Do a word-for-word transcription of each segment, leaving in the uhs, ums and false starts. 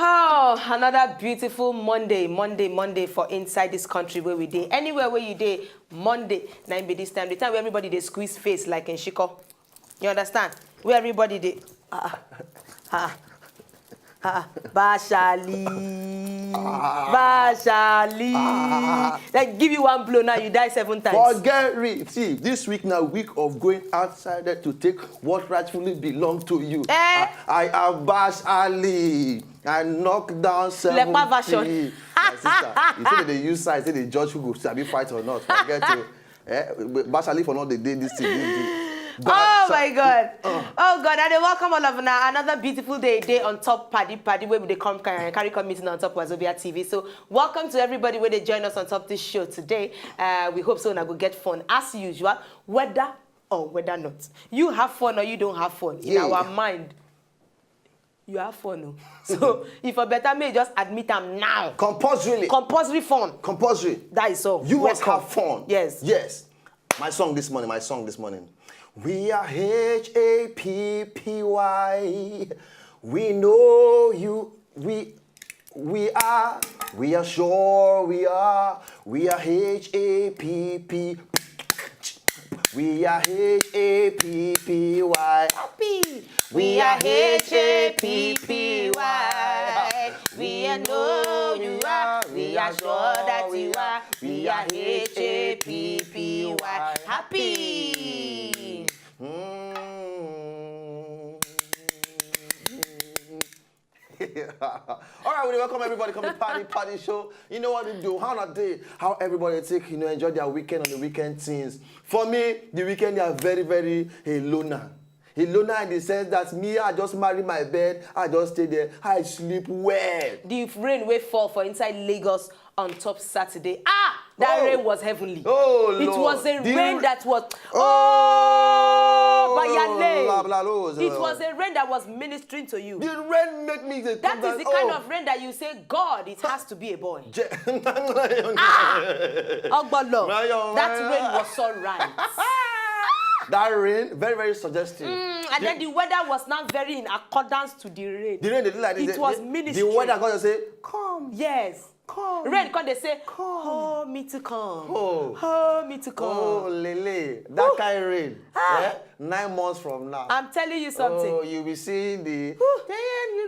Oh, another beautiful Monday, Monday, Monday for inside this country where we dey. Anywhere where you dey, Monday, na im be this time. The time where everybody dey squeeze face like in shiko. You understand? Where everybody dey. Ah, ah, ah, ah, Bashali. Bashali. Like, give you one blow now, you die seven times. Forget it. See, this week now, week of going outside there to take what rightfully belong to you. Eh? I, I am Bash Ali. I knock down seventy. Lekpa version. My sister, you say they use size, say they judge who go sabi fight or not. Forget you. Eh, Bash Ali for not the day this thing. This day. Oh my God. Oh God, I dey welcome all of now. Another beautiful day, day on top, paddy, paddy, where we dey come, carry, carry come meeting on top Wazobia T V. So welcome to everybody where they join us on top this show today. Uh, we hope so una go get fun as usual, whether or whether not. You have fun or you don't have fun. In our mind, you have fun. Oh. So if for better, may just admit am now. Compulsorily. Compulsory fun. Compulsory. That is all. You must have fun. Yes. Yes. My song this morning, my song this morning. We are H A P P Y. We know you. We we are. We are sure we are. We are H A P P. We are H A P P Y. Happy. We are H A P P Y. We are know you are. We are sure that you are. We are H A P P Y. Happy. Mm. All right, we welcome everybody. Come to Party Party Show. You know what we do? How not day? How everybody take, you know, enjoy their weekend on the weekend things. For me, the weekend they are very, very a loner. A loner in the sense that me, I just marry my bed, I just stay there, I sleep well. The rain will fall for inside Lagos on top Saturday. Ah, that rain was heavenly. Oh, it was a rain that was. Oh, Bayale. It was a rain that was ministering to you. The rain make me. That is the kind of rain that you say, God, it has to be a boy. Ah, Ogbolo. That rain was so right. That rain, very, very suggestive. Mm, and then the weather was not very in accordance to the rain. The rain, they look like this. It was ministry. The weather, God say, come. Yes. Come. Rain come, they say, come. Hold me to come. Oh. Hold me to come. Oh, lele. That kind of rain. Ah. Eh? Nine months from now. I'm telling you something. Oh, you'll be seeing the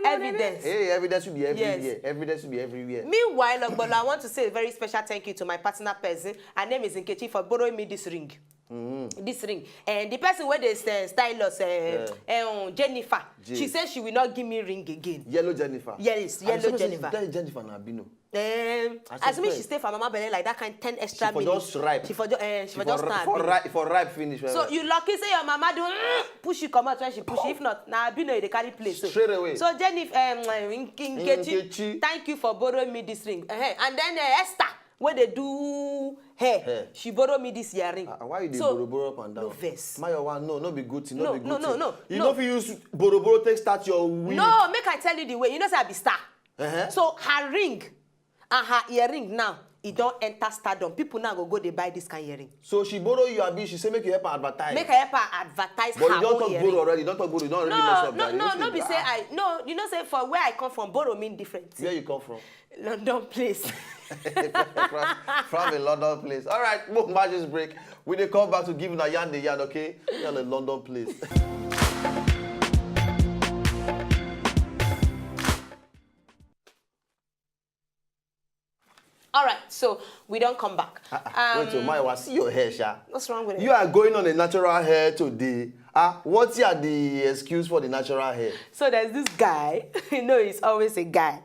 evidence. Hey, evidence will be everywhere. Yes. Evidence will be everywhere. Meanwhile, Ogbolo, I want to say a very special thank you to my partner person. Her name is Nkechi for borrowing me this ring. Mm-hmm. This ring. And the person where they uh, style us, uh, yeah. Um, Jennifer, she said she will not give me ring again. Yellow Jennifer. Yes, yellow Jennifer. That is Jennifer na albino. Um, as soon as she stay for mama belly like that kind ten extra minutes. She for just ripe. She for just, uh, she for just start. For ripe, for ripe finish. So you lucky say your mama do mm, push you come out when she push you. If not, na albino you dey carry play so. Straight away. So Jennifer, um, Nkechi, thank you for borrowing me this ring. Uh-huh. And then uh, Esther, where they do hair. She borrow me this earring. Uh, why you dey borrow borrow up and down? No vex. My one, no, no be good thing, no be good thing. No, no, no. You know if you use borrow borrow take start your week. No, make I tell you the way. You know say I be star. Uh-huh. So her ring and her earring now, e don enter stardom. People now go go dey buy this kind earring. So she borrow you, abi she say make you help her advertise. Make I help her advertise her own earring. But you don talk borrow already. You don talk borrow. You don already mess up. No, no, no, no be say I. No, you know say for where I come from, borrow mean different thing. Where you come from? London place. From, from a London place. All right, we'll match this break. We dey come back to give una yarn the yarn, okay? You're a London place. All right, so we don't come back. Uh, uh, um, wait, Omayewa, see your hair, sha. What's wrong with it? You are going on a natural hair today. Ah, what are the excuse for the natural hair? So there's this guy. You know, he's always a guy.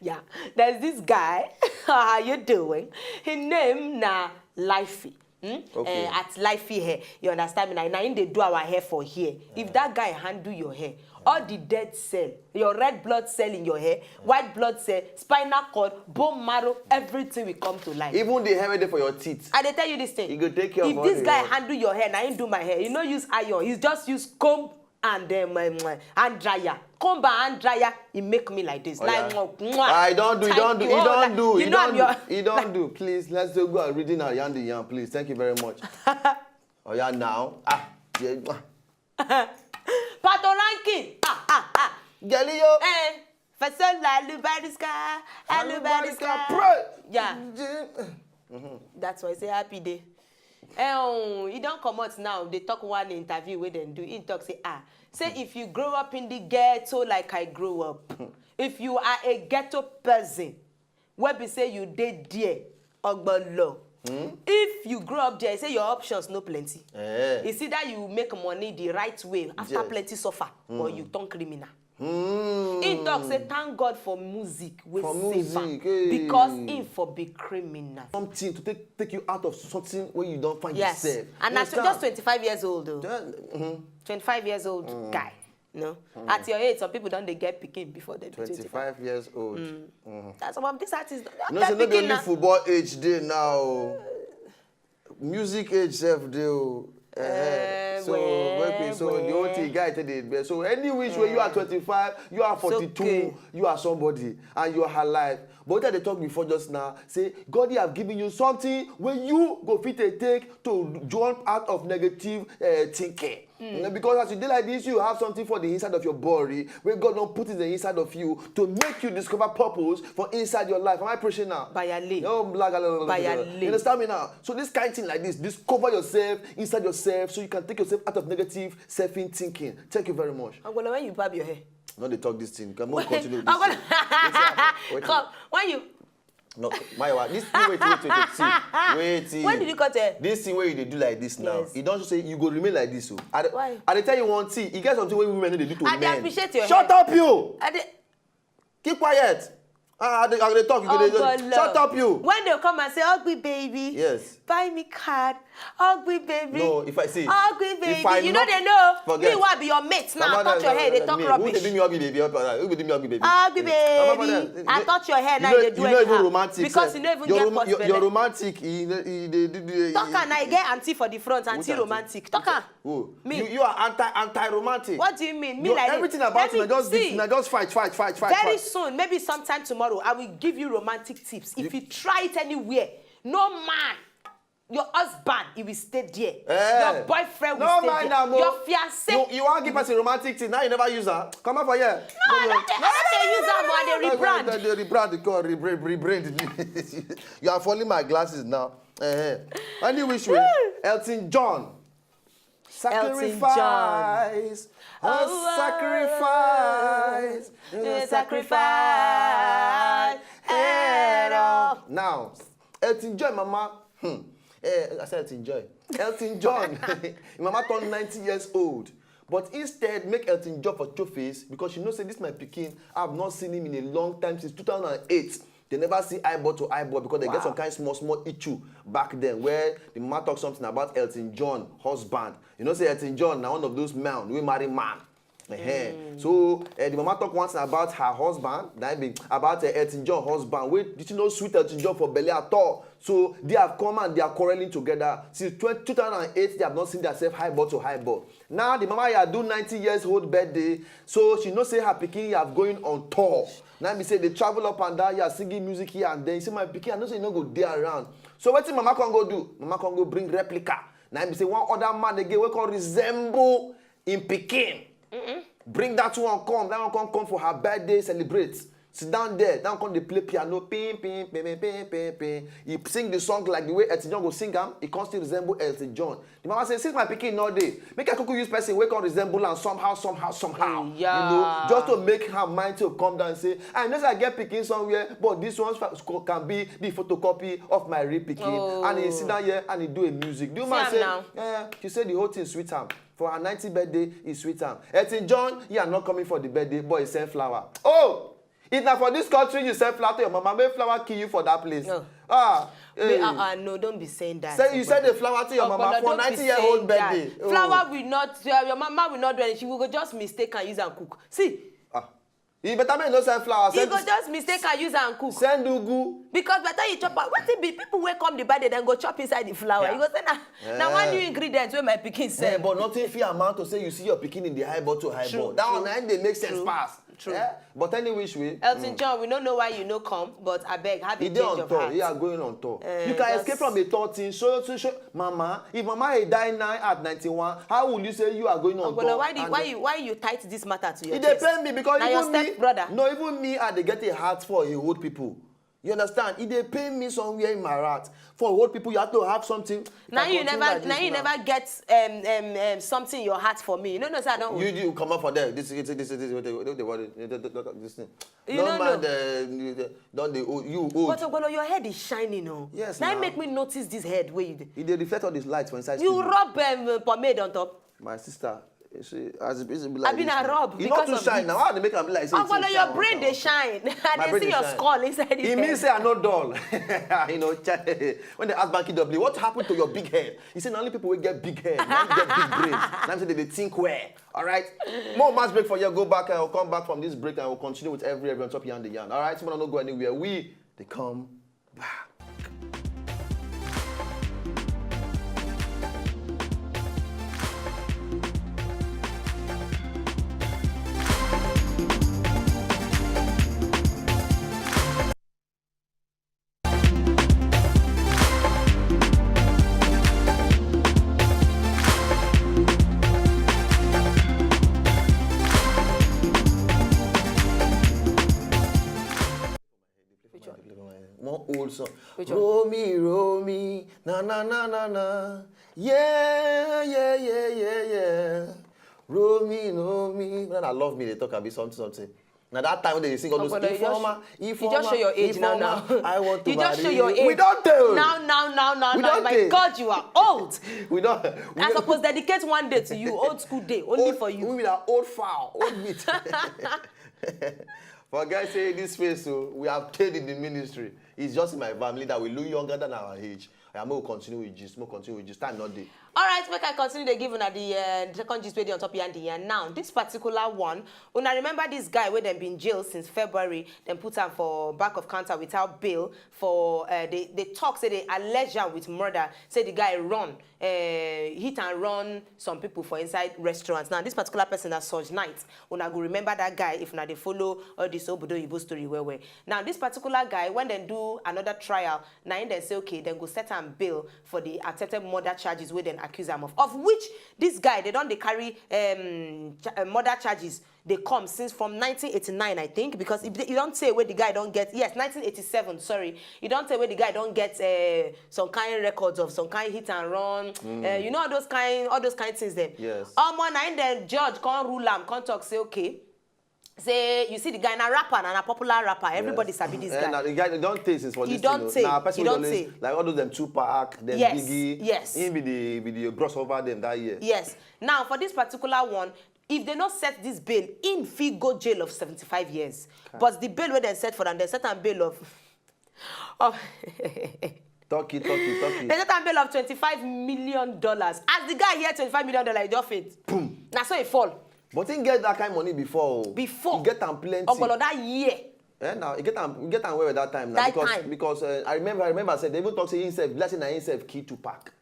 Yeah, there's this guy. How you doing? His name na Lifey. Hmm? Okay. Uh, at Lifey hair, you understand me? Now, now they do our hair for here. If that guy handle your hair, all the dead cell, your red blood cell in your hair, white blood cell, spinal cord, bone marrow, everything will come to life. Even the hair wey dey for your teeth. I dey tell you this thing. He go take care of all the hair. If this guy handle your hair, na him do my hair. He no use iron. He just use comb and um, um, hand dryer. Comb and hand dryer. He make me like this. Oh, like, yeah. Mwah, mwah. I don't do. You don't do. You don't do. You don't do. Please, let's go and read in our yarn the yarn, please. Thank you very much. Oh yeah, now. Ah, yeah. Pato Ranking. Ah, ah, ah. Jelly yo. Eh. Person like Alubariska, Alubariska. Pray. Yeah, Je- that's why I say happy day. Um, he don comot now. They talk one interview wey dem do. He talk say ah, say if you grow up in the ghetto like I grow up, if you are a ghetto person, wey be say you dey there, ogbolo. If you grow up there, say your options no plenty. Eh. It's either you make money the right way after Yes. plenty suffer, or you turn criminal. Hmm. He talk say thank God for music wey For save am, music, hey. Because he for be criminal. Something to take take you out of something where you don't find Yes, yourself. And You na just understand? twenty-five years old though. Then, mhm. Twenty-five years old guy. No, at your age, some people don dey get pikin before they be twenty-five. Twenty-five years old. That's some of these artists. You know, say no be only football age dey now. Music age sef dey o. Eh, Eh, so well, okay, so the whole well. Thing guy take dey beg. So any which way you are twenty-five, you are forty-two, Okay. You are somebody and you are alive. But wetin I dey talk before just now, say God have given you something wey you go fit take take to jump out of negative uh, thinking. Mm. Because as you dey like this, you have something for the inside of your body where God don put it the inside of you to make you discover purpose for inside your life. Am I preaching now? Bayale. No, blah, blah, blah, blah, blah. Bayale. You understand me now? So this kind of thing like this, discover yourself inside yourself so you can take yourself out of negative selfing thinking. Thank you very much. Angola, when you barb your hair. No dey talk this thing. Come on, continue with this Angola. thing. Wetin happen? Wetin? Come, when you No, my wife. This thing, wait, wait, wait, wait. See, wait. See. When did you cut hair? This thing where you dey do like this now, Yes. You don't say you go remain like this. So I, dey- Why? I dey tell you one thing. You get something wey women no dey do to I dey men. Appreciate your Shut hair. Up, you. I dey. Keep quiet. Ah, I dey, I dey talk. You go Oh, dey God, shut Lord. Up, you. When they come and say, "Ugly baby, Yes. buy me card, ugly baby." No, if I see, Ugly baby. if I You know not they know. Forget. Me wa be your mate now. Come on, Touch your no, hair. no, They no, talk me. Rubbish. Who dey do me ugly baby? Who dey do me ugly baby? Ugly Come on, baby. no, I no. touch your hair now. You They know, do you know even anyhow. Romantic. Because Sef. You know even Your get rom- post your, belly. Your romantic. You know, you dey do the. Talk and I get auntie for the front. Auntie Which auntie? Romantic. Talk am. Oh, Me. You, you are anti anti romantic. What do you mean? Me Your, like Everything this. About Let you, me na just see. This, na just fight, fight, fight, fight, Very fight. Soon, maybe sometime tomorrow, I will give you romantic tips. If you, try it anywhere, no man, your husband, he will stay there. Eh. Your boyfriend will No stay mind there. am o. Your fiancé. You, you wan give person romantic thing, now you never use am. Come out for here. No, I no dey, I no dey use am o, I dey rebrand. They rebrand the call, rebrand, rebrand. You are falling my glasses now. Eh, eh. Any which way, Elton John. Elton John. Sacrifice, a Oh, sacrifice, a a sacrifice. Error. Now, Elton John, mama. Hmm. Eh, I said Elton John. Elton John. Him mama turned ninety years old. But instead, make Elton John for show face because she know say this my pikin, I've not seen him in a long time, since two thousand and eight. They never see eyeball to eyeball because they get some kind small small issue back then where the mama talk something about Elton John husband. You know say Elton John na one of those men wey marry man. Ehen. So uh, the mama talk once about her husband, that be about uh, Elton John husband. Wey did you know sweet Elton John for belly at all? So they have come and they are quarreling together since twenty, two thousand and eight. They have not seen themselves high ball to high ball. Now the mama ya do ninety years old birthday, so she know say her pikin ya going on tour. Now be say they travel up and down, ya singing music here and there. You see my pikin, I know say you no go dey around. So wetin mama come go do? Mama come go bring replica. Now be say one other man again wey come resemble him pikin. Bring that one come, that one come come for her birthday celebrate. Sit down there, that one come dey play piano, ping ping ping ping ping ping ping. He sing the song like the way Elton John go sing am, he come still resemble Elton John. The mama say, since my pikin no dey, make I kuku use person wey come resemble am somehow, somehow, somehow. Yeah. You know, just to make her mind to come down and say, I know say I get pikin somewhere, but this one fa- sco- can be the photocopy of my real pikin. Oh. And he sit down here and he do a music. Do you mind am say, now. Eh, she say the whole thing sweet am. For her ninety birthday, e sweet am. Elton John, you are not coming for the birthday, but he send flower. Oh! If na for this country you send flower to your mama, make flower kill you for that place. No. Ah, Me, hey. uh, uh, no, don't be saying that. Say you send a flower to your mama Ogbolo, for don't be ninety year old saying that. Birthday. Oh. Flower will not, uh, your mama will not do anything. She will go just mistake and use and cook. See, Ah. You better make you no send flower. you Send, go just mistake and use and cook. Send ugu. Because better you chop am. Wetin be people wey come the birthday then go chop inside the flower. Yeah. You go say na na Eh. one new ingredient wey my pikin Eh, send. but nothing fit amount to say you see your pikin in the high ball to high True, ball. That one true, na im dey make sense true, pass. True. Eh? But any which way, Elton John, we don't know why you no come, but I beg, have a change of heart. He dey on tour. He are going on tour. Eh, you can escape from a tour thing. Show, show, show. Mama, if mama had died now at ninety-one, how will you say you are going on tour? Why, do you, why, you, why you tight this matter to your chest? It dey pain me because even me, brother. No, even me, I dey get a heart for you old people. You understand? It dey pain me somewhere in my heart. For old people, you have to have something. Now you never, now you never get um, um, um, something in your heart for me. You know, no, sir, I don't. You, you come up for there. This, this, this, this, what they, what they, what they, this thing. You don't know. Don't they old, you old. But Ogbolo, your head is shining, oh. Yes, now make me notice this head where you. It dey reflect all these lights for inside. You rub um, pomade on top. My sister, you see, as it be like this. I been a rub. You not too shine now. How they make am be like say? Ogbolo, your brain dey shine. I dey see your skull inside the head. It means say I no dull. You know, when they ask Banky W, what happened to your big head? He say na only people wey get big head, na get big brain. Na say they dey think well. All right. More match break for you. Go back and we'll come back from this break and we'll continue with every every on top yarn the yarn. All right. Someone no go anywhere. We they come back. One old song. Which one? Roll me, roll me, na na na na na. Yeah, yeah, yeah, yeah, yeah. Roll me, roll me. When I love me, they talk about something, something. Now that time when they sing all those Informer, Informer, you just show your age now. I want to marry you. You just show your age. We don't tell. Now, now, now, now, now. My God, you are old. We don't. I suppose dedicate one day to you, old school day, only for you. We are old fowl, old meat. For guys say this face, so we have stayed in the ministry. It's just in my family that we look younger than our age. I am going to continue with this, we'll continue with this. Time not day. All right, make I continue to give una the uh, second gist wey dey on top here and the here. Now, this particular one, una remember this guy wey dem been jail since February, dem put am for back of counter without bail for uh, they, they talk say they allege am with murder, say the guy run uh, hit and run some people for inside restaurants. Now, this particular person na Suge Knight. Una go remember that guy if una dey follow all this Obodo Oyibo story well well. Now, this particular guy, when dem do another trial, na im dem say, okay, dem go set am bail for the attempted murder charges wey dem accuse am of, of which this guy, they don dey carry um, cha- uh, murder charges dey come since from nineteen eighty-nine, I think, because e don tey wey the guy don get, yes, nineteen eighty-seven, sorry, e don tey wey the guy don get uh, some kind records of some kind hit and run, uh, you know, all those kind, all those kind things dem. Yes. Omo, na im the judge come rule am, come talk say, okay, say you see the guy na rapper, na na popular rapper, everybody sabi this guy. Na the guy don tey since for this thing. He don tey. Na person wey don always, like, all those dem Tupac, dem Biggie. Yes. He be the be the cross over them that year. Yes. Now, for this particular one, if they no set this bail, im fit go jail of seventy-five years. But the bail wey dem set for am, dem set am bail of of Turkey, turkey, turkey. They set am bail of twenty-five million dollars. As the guy hear twenty-five million dollars, he just faint. Boom. Na so he fall. But he get that kind of money before. Before. He get am plenty. Ogbolo, that year. Eh, now he get am, he get am well that time now. That because, time. Because uh, I remember, I remember I said they even talk say himself, blessing na himself key Tupac.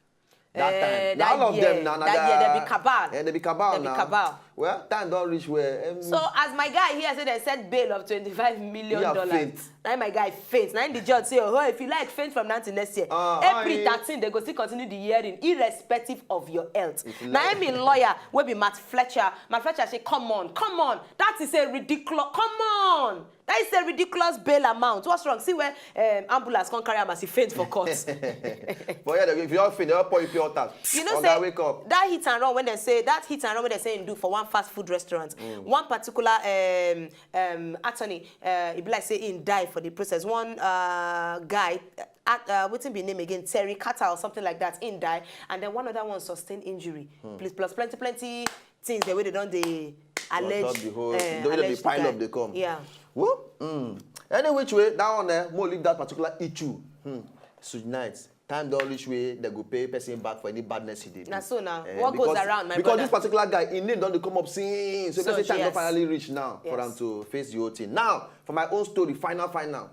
That time. Now all of them now, that year, they be cabal. Eh, they be cabal now. They be cabal. Well, time don reach where. Um, so as my guy here say they set bail of twenty-five million dollars. Now my guy faint. Now the judge say, oh, if you like, faint from now till next year. Uh, April thirteen, they go still continue the hearing, irrespective of your health. Now I'm a lawyer, will be Matt Fletcher. Matt Fletcher say, come on, come on. That is a ridiculous, come on. That is a ridiculous bail amount. What's wrong? See where um, ambulance can't carry him as he faint for court. But yeah, if you all faint, they all pour you pure water. You know, say, wake up. That hit and run when they say, that hit and run when they say in do for one fast food restaurant. Mm. One particular um, um, attorney, uh, he be like say he die for the process. One uh, guy, uh, uh, what's his name again? Terry Carter or something like that, he die. And then one other one sustained injury. Mm. Plus, plus plenty, plenty things the way they don't they allege. They pile up, they come. Yeah. Whoop. Mm. Any which way, that one there, more leave that particular issue. Hmm. Suge Knight. Time don reach way they go pay person back for any badness he did. Na so now. Uh, what goes around, my because brother? This particular guy, he name don dey come up since. So, so person time yes. Don finally reach now yes. For him to face the whole thing. Now, for my own story, final, final.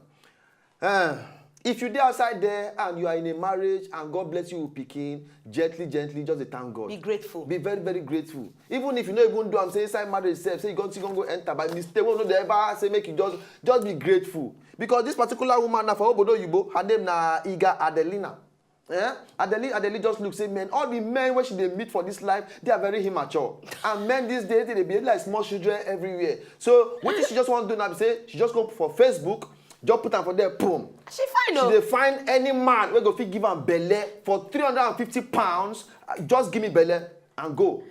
Uh, If you dey outside there and you are in a marriage and God bless you with pikin, gently, gently, just dey thank God. Be grateful. Be very, very grateful. Even if you no even do am, say inside marriage sef, say you go still go go enter by mistake, wey no dey ever say make you just just be grateful. Because this particular woman na for obodo oyibo, her name na Iga Adelina. Eh? Adeli Adeli just look say men, all the men wey she dey meet for this life, they are very immature. And men these days, they dey behave like small children everywhere. So wetin she just wan do now be say she just go for Facebook, just put am for there, boom. She fine She o. dey find any man wey go fit give am belle for three hundred and fifty pounds. Uh, just give me belle and go.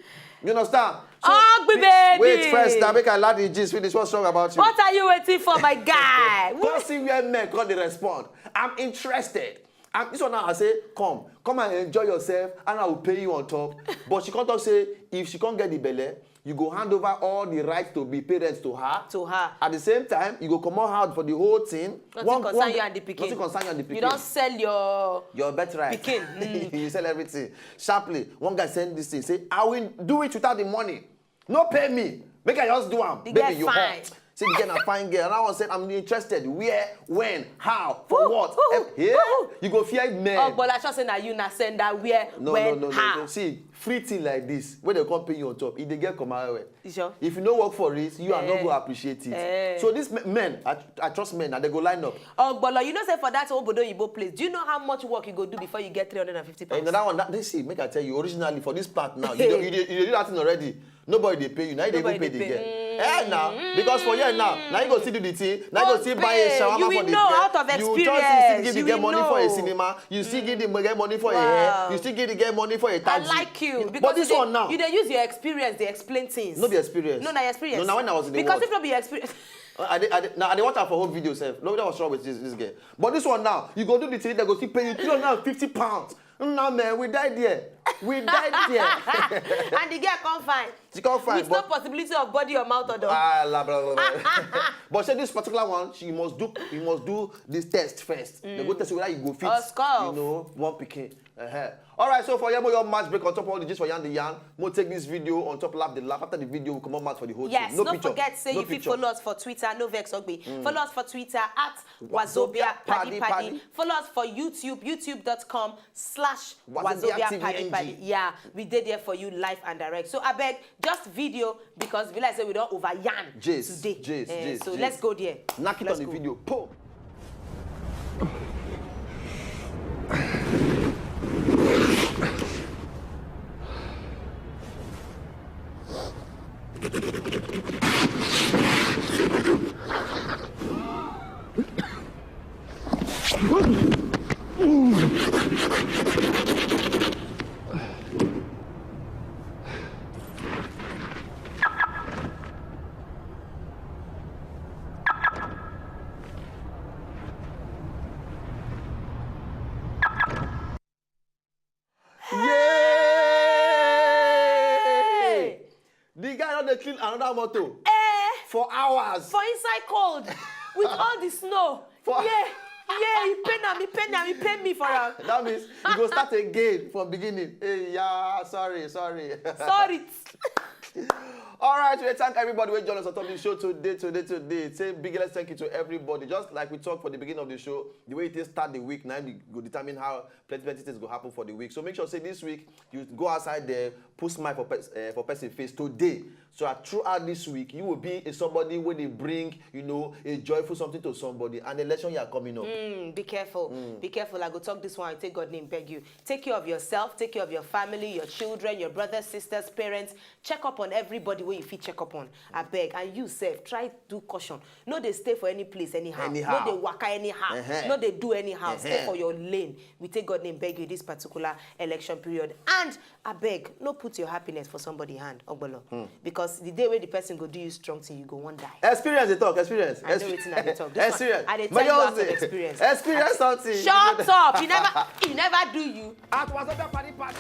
You understand? So, Ugly wait, baby. Wait first, now make I land the gist finish. What's wrong about you? What are you waiting for, my guy? Come see where men come dey respond. I'm interested. And this one now I say, come, come and enjoy yourself, and I will pay you on top. But she come talk say, if she come get the belle, you go hand over all the rights to be parents to her. To her. At the same time, you go comot hand for the whole thing. Nothing concern you and the pikin. Nothing concern you and the pikin. You don sell your Your birthright. Pikin, mm. You sell everything. Sharply, one guy send this thing, say, I will do it without the money. No pay me. Make I just do am. The Baby, girl you fine. Hot. See the girl na fine girl. And I was saying, I'm interested. Where, when, how, for Who, what? who, Eh, yeah? who, who? You go fear men. Ogbola sure say na you na send that where No, when no, no, no, how. no. See, free thing like this, when they come pay you on top, if they get come out well. You sure? If you no work for it, you are not Eh. go appreciate it. Eh. So this me- men, I, I trust men, and they go line up. Ogbolo, you know say for that obodo oyibo place, do you know how much work you go do before you get three hundred and fifty pounds? Another one, that, they see, make I tell you, originally for this part now, you, do, you, do, you do that thing already. Nobody they pay you. Now they go Nobody pay dey the pay. girl. Eh, now, because for here now, now you go still do the thing. Now you go Don't still buy a pay. shawarma You for will the know girl. out of You just experience. still give You the girl will money for a know. Cinema. You still give the girl money for a Wow. hair. You still give the girl money for a taxi. I like you. Because But this you dey, one now, you dey use your experience, dey explain things. No be experience. No, na experience. No, na when I was in the Because world. If no be experience, I did, I did, now I did watch out for whole video self. Nobody was wrong with this, this girl. But this one now, you go do the thing, they go still pay you three hundred and fifty pounds. No man, we died there. We died there. And the girl come fine. She come fine, With no but possibility of body or mouth or door. Ah, la, blah, blah, blah. But say this particular one, she must do, you must do this test first. They go test you whether you go fit, Of course. You know, one pikin. Uh-huh. All right, so for Yemo, your match break on top of all the gist for Yan the Yan. Mo take this video on top, laugh the laugh. After the video, we come on match for the whole Yes, thing. No don't picture. Forget say No you fit picture. Follow us for Twitter, no vex Ogbe. Follow us for Twitter at Wazobia Paddy Paddy Paddy. Paddy. Follow us for YouTube, youtube.com slash Wazobia Wazobia T V Paddy N G. Paddy. Yeah, we did there for you live and direct. So I beg, just video because we like say we don't over yarn Jace, today. Jace, Eh, Jace, so Jace. Let's go there. Knock it Let's on the go. Video. Boom. Yay! The guy don dey clean another motor Eh, for hours. For inside cold, with all the snow. For- Yeah, yeah, he pain am, he pain am, he pain me for am. That means you go start again from beginning. Hey, yeah, sorry, sorry. Sorry. All right, we thank everybody who join us on top of the show today, today, today. Say biggest thank you to everybody. Just like we talked for the beginning of the show, the way it is start the week, now we go determine how plenty, plenty things go happen for the week. So make sure say this week you go outside there, put smile for pers- uh, for person face today. So uh, throughout this week, you will be a somebody where they bring, you know, a joyful something to somebody. And the election year coming up. Mm, be careful. Be careful. I go talk this one. I take God name, beg you. Take care of yourself. Take care of your family, your children, your brothers, sisters, parents. Check up on everybody where you feel check up on. I beg. And you self, try do caution. No, they stay for any place anyhow. Anyhow. No, they waka anyhow. Uh-huh. No, they do anyhow. Stay Uh-huh. For your lane. We take God name, beg you this particular election period. And I beg, no put your happiness for somebody hand, Ogbolo. Because the day where the person go do you strong thing, you go one die. Experience the talk, experience. I know Expe- wetin I dey talk. This one, Experience. I dey My tell you out of girls dey- experience. Experience something. Shut up! He never, he never do you. At Wazobia Paddy Paddy.